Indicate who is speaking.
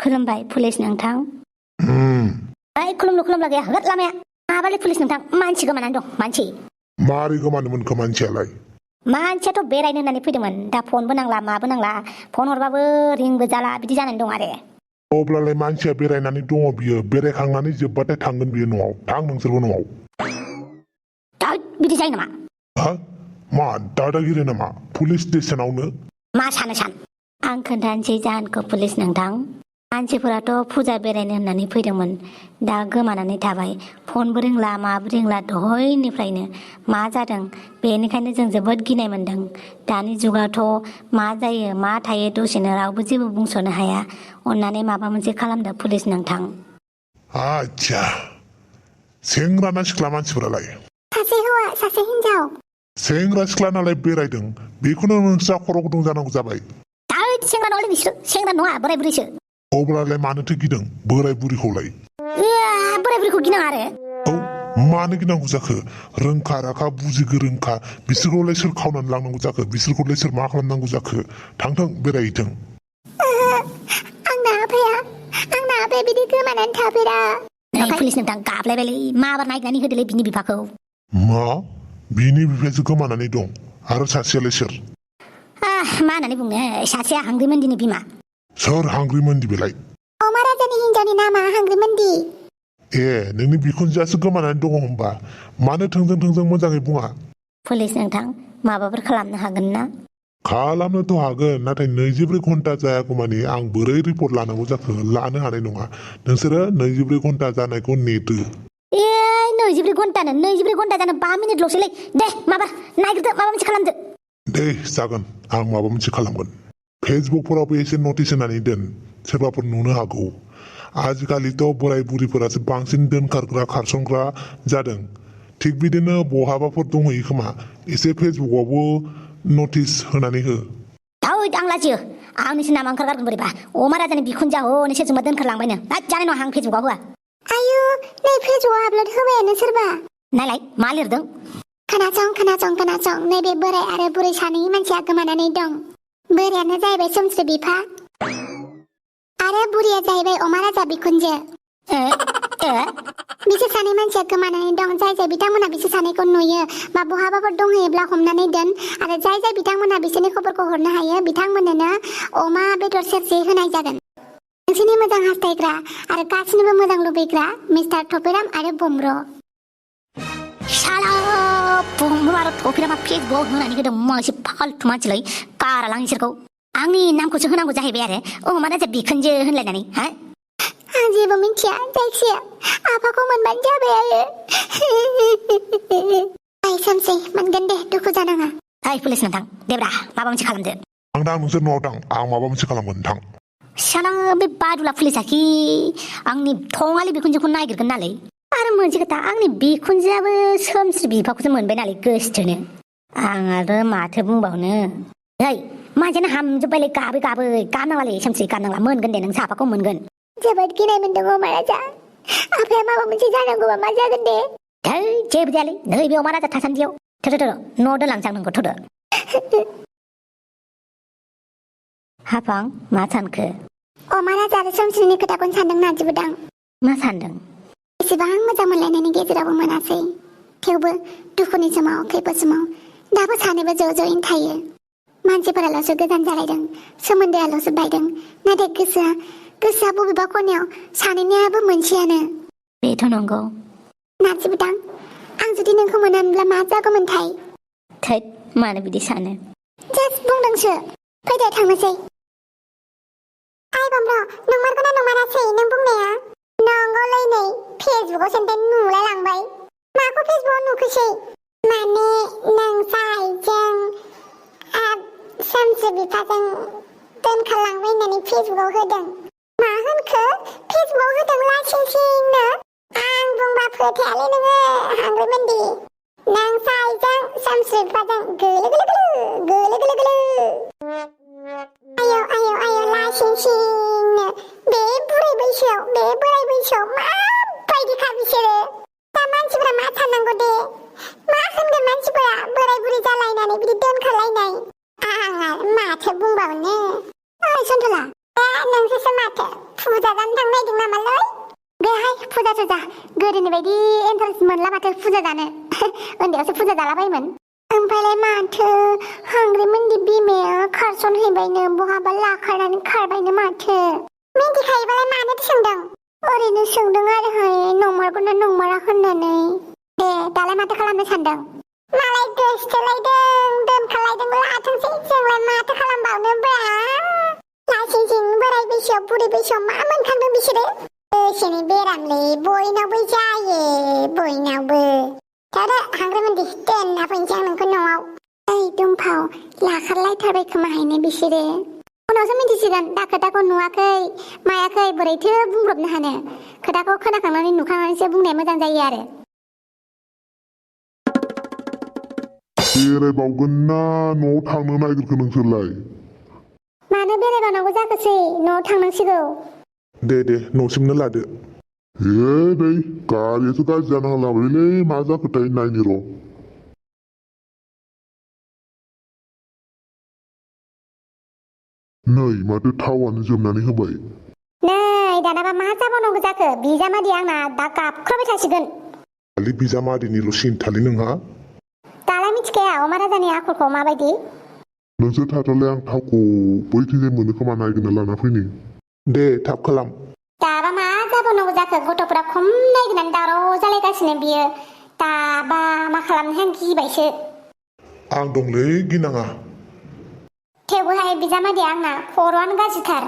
Speaker 1: खुलुमबाय पुलिस नोंथां खुलुमला गैया होद लामाया माबालै पुलिस नोंथां मानसि गोमानानै दं मानसि
Speaker 2: मारै गोमानोमोनखो मानसियालाय
Speaker 1: मानसियाथ' बेरायनो होननानै फैदोंमोन दा फनबो नांला माबो नांला फन हरबाबो रिंबो जाला बिदि जानानै दं आरो
Speaker 2: अब्लालाय मानसिया बेरायनानै दङ बियो बेरायखांनानै जोबबाथाय थांगोन बियो न'आव थां नोंसोरबो न'आव
Speaker 1: बिदि जायो नामा
Speaker 2: मा दादागिरि नामा पुलिस स्टेसनावनो
Speaker 1: मा सानो आं खोन्थानोसै जाहोनखौ पुलिस नोंथां मानसिफोराथ' फुजा बेरायनो होननानै फैदोंमोन दा गोमानानै थाबाय फनबो रोंला माबो रोंला दहायनिफ्रायनो मा जादों बेनिखायनो जों जोबोद गिनाय मोन्दों दानि जुगावथ' मा जायो मा थायो दसेनो रावबो जेबो बुंस'नो हाया अन्नानै माबा मोनसे खालामदो पुलिस नोंथां
Speaker 2: आच्छा सेंग्रा ना सिख्ला मानसिफोरालाय
Speaker 1: सासे हौवा सासे हिनजाव
Speaker 2: सेंग्रा सिख्ला नालाय बेरायदों बेखौनो नोंस्रा खर' गुदुं जानांगौ जाबाय
Speaker 1: सेंग्रा नङालै बिसोर सेंग्रा नङा बोराय बुरैसो
Speaker 2: अब्लालाय मानोथो गिदों बोराय बुरिखौलाय
Speaker 1: बोराय बुरैखौ गिनाङा आरो
Speaker 2: मानो गिनांगौ जाखो रोंखा राखा बुजि गोरोंखा बिसोरखौलाय सोर खावनानै लांनांगौ जाखो बिसोरखौलाय सोर मा खालामनांगौ जाखो थांथों बेरायहैथों
Speaker 1: आंना आफाया बिदि गोमानानै थाफेरा पुलिस नोंथां गाबलायबायलै माबार नायनानै होदोलै बिनि बिफाखौ
Speaker 2: मा बिनि बिफायासो गोमानानै दं आरो सासेयालाय सोर
Speaker 1: मा होननानै बुंनो सासेया हांग्रिमोनदिनि बिमा
Speaker 2: सोर हांग्रिमोनदि बेलाय
Speaker 1: अमा राजानि हिनजावनि नामा हांग्रिमोनदि
Speaker 2: नोंनि बिखुनजोआसो गोमानानै दङ होनबा मानो थोंजों मोजाङै बुङा
Speaker 1: पुलिस नोंथां माबाफोर खालामनो हागोन ना
Speaker 2: खालामनोथ' हागोन नाथाय 24 घन्टा जायागौमानि आं बोरै रिपर्ट लानांगौ जाखो लानो हानाय नङा नोंसोरो 24 घन्टा जानायखौ नेदो
Speaker 1: 24 घन्टा जानो 5 मिनिटल'सैलै दे नायग्रोदो माबा मोनसे खालामदो
Speaker 2: दे जागोन आं माबा मोनसे खालामगोन फेसबुकफोरावबो एसे नटिस होनानै दोन सोरबाफोर नुनो हागौ आजिखालिथ' बोराय बुरिफोरासो बांसिन दोनखारग्रा खारसनग्रा जादों थिग बिदिनो बहाबाफोर दंहैयो खोमा एसे फेसबुकआवबो नटिस होनानै हो
Speaker 1: आं लाजियो आंनिसो नामा ओंखारगारगोन बोरैबा अमा राजानि बिखुनजो हनै सोरजोंबा दोनखारलांबायनो जानाय नङा आं फेसबुकआव होआ आयु नै फेसबुकआव आपल'ड होबायानो सोरबा नायलाय मा लिरदों खोनासं नैबे बोराय आरो बुरै सानै मानसिया गोमानानै दं बोरायानो जाहैबाय सोमस्रि बिफा आरो बुरिया जाहैबाय अमा राजा बिखुनजो बिसोर सानै मानसिया गोमानानै दं जाय बिथांमोना बिसोर सानैखौ नुयो बा बहाबाफोर दंहैयोब्ला हमनानै दोन आरो जाय बिथांमोना बिसोरनि खबरखौ हरनो हायो बिथांमोननो अमा बेदर सेरसे होनाय जागोन नोंसोरनि मोजां हास्थायग्रा आरो गासिनिबो मोजां लुबैग्रा मिस्टार थपेराम आरो बुम्र बुम्र आरो थपेरामा फेसबुकआव होनानै होदों मासे फाल्थु मानसिलै गारालां इसोरखौ आंनि नामखौसो होनांगौ जाहैबाय आरो अमा राजा बिखुनजो होनलायनानै आं जेबो मिन्थिया जायखिया आफाखौ मोनबानो जाबाय आरो सोमसै मोनगोन दे दुखु जानाङा पुलिस नोंथां देब्रा माबा मोनसे खालामदो
Speaker 2: आं दा नोंसोर न'आव थां आं माबा मोनसे खालामगोन थां
Speaker 1: बे बादुला पुलिसाखि आंनि थङालि बिखुनजोखौ नागिरगोन नालाय आरो मोनसे खोथा आंनि बिखुनजोआबो सोमस्रि बिफाखौसो मोनबाय नालाय गोसोथोनो आं आरो माथो बुंबावनो मानसियानो हामजोब्बायलै गाबनांलालै सोमस्रि गाबनांला मोनगोन दे नों साफाखौ मोनगोन जोबोद गिनाय मोनदों अमा राजा आफाया माबा मोनसे जानांगौबा मा जागोन दे जेबो जायालै नैबे अमा राजा थासान्दियाव थ'द' न' दोनलांसां नोंखौ थ'द' हाफां मा सानखो अमा राजा आरो सोमस्रिनि खोथाखौनो सानदों नाजिबोदां मा सानदों एसेबां मोजां मोनलायनायनि गेजेरावबो मोनासै थेवबो दुखुनि समाव खैफोद समाव दाबो सानैबो ज' ज'यैनो थायो मानसिफोराल'सो गोजान जालायदों सोमोन्दोआल'सो बायदों नाथाय गोसोआ बबेबा खनायाव सानैनियाबो मोनसेयानो बेथ' नंगौ नाजिबोदां आं जुदि नोंखौ मोनामोनब्ला मा जागौमोनथाय थैद मानो बिदि सानो जास्ट बुंदोंसो फैदो थांनोसै आइ बम्र नंमारगौना नंमारासै नों बुंनाया नंगौलै नै फेसबुकआव सेन्देन नुलाय लांबाय माखौ फेसबुकआव नुखोसै माने नोंसाइजों सोमस्रि बिफाजों दोनखारलांबाय होननानै फेसबुकआव होदों मा होनखो फेसबुकआव होदों लासिंसिंनो आं बुंबा फोथायालै नोङो हांग्रिमोनदि नोंसाइजों सोमस्रि बिफाजों गोलो आयौ लासिंसिंनो बे बोराय बैसोआव माबायदिखा बिसोरो दा मानसिफोरा मा साननांगौ दे मा होनगोन मानसिफोरा बोराय बुरै जालायनानै बिदि दोनखारलायनाय आं माथो बुंबावनो सन्थला नोंसोरसो माथो फुजा जानो थांनो नायदों नामालै गैयाहाय फुजा थुजा गोदोनि बायदि इन्टारेस्ट मोनला माथो फुजा जानो उन्दैयावसो फुजा जालाबायोमोन ओमफ्रायलाय माथो हांग्रिमोनदि बिमाया खारसनहैबायनो बहाबा लाखारनानै खारबायनो माथो मिन्थिखायोबालाय मानोथो सोंदों ओरैनो सोंदों आरोहाय नंमारगौना नंमारा होननानै दे दालाय माथो खालामनो सानदों मालाय गोसथोलायदों दोनखालायदों लाथोंसै जोंलाय माथो खालामबावनो ब्रा लासिंसिं बोराय बैसोआव बुरै बैसोआव मा मोनखांदों बिसोरो बैसोनि बेरामलै बयनावबो जायो बयनावबो दादा हांग्रिमोनदि दोनना फैनोसै आं नोंखौ न'आव ओइ दुमफाव लाखारलायथारबाय खोमाहायनो बिसोरो उनावसो मिन्थिसिगोन दा खोथाखौ नुवाखै मायाखै बोरैथो बुंब्रबनो हानो खोथाखौ खोनाखांनानै नुखांनानैसो बुंनाया मोजां जायो आरो
Speaker 2: बेरायबावगोन ना न'आव थांनो नागिरखो नोंसोरलाय
Speaker 1: मानो बेरायबावनांगौ जाखोसै न'आव थांनांसिगौ
Speaker 2: दे न'सिमनो लादो नै गारियासो गाज्रि जाना होलाबायलै मा जाखोथाय नायनि र' नै माथो थावानो जोबनानै होबाय
Speaker 1: नै दानाबा मा जाबावनांगौ जाखो बिजामादै आंना दा गाबख्रावबाय थासिगोन
Speaker 2: खालि बिजामादैनिल' सिनथालै नोंहा
Speaker 1: दालाय मिथिखाया अमा राजानि आखलखौ माबायदि
Speaker 2: नोंसोर थाथ'लाय आं थावखौ बैथिंजाय मोनो खोमा नायगिरना लाना फैनि दे थाब खालाम
Speaker 1: दाबा मा जाबावनांगौ जाखो गथ'फोरा खम नायगिरनानै दावराव जालायगासिनो बियो दाबा मा खालामनो आं गिबायसो
Speaker 2: आं दंलै गिनाङा
Speaker 1: थेवबोहाय बिजामादै आंना खर'आनो गाज्रिथार